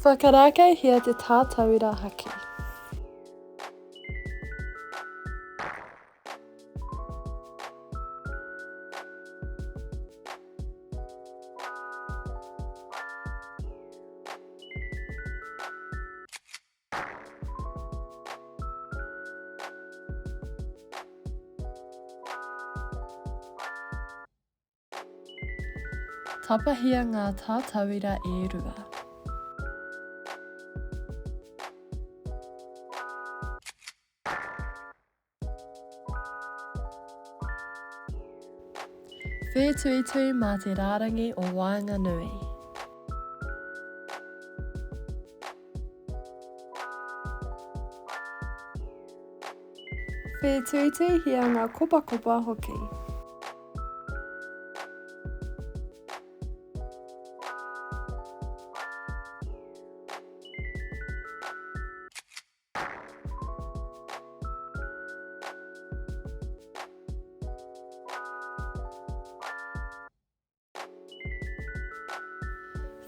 Whakarākeihia te tātauira haki. Tapahia ngā tātauira e rua. Whētuitui mā te rārangi o waenganui. Whētuituihia ngā kopakopa hoki.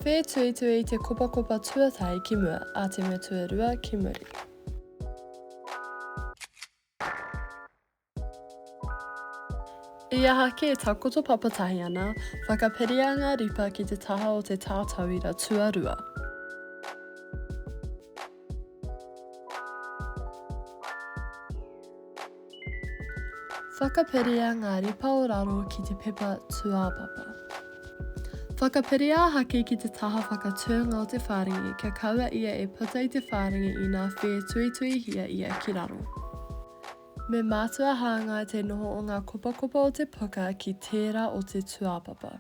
Whētuitui te kopakopa tuatahi ki mua, a te mea tuarua ki muri. I aha kē takoto papatahi ana, whakapiria ngā ripa ki te taha o te tātauira tuarua. Whakapiria ngā ripa o raro ki te pepa tūāpapa. Whakapiria a Haki ki te taha whakatūnga o te whārangi kia kaua ia e puta i te whārangi inā whētuituihia ia ki raro. Me mātua hāngai te noho o ngā kopakopa o te puka ki tērā o te tūāpapa.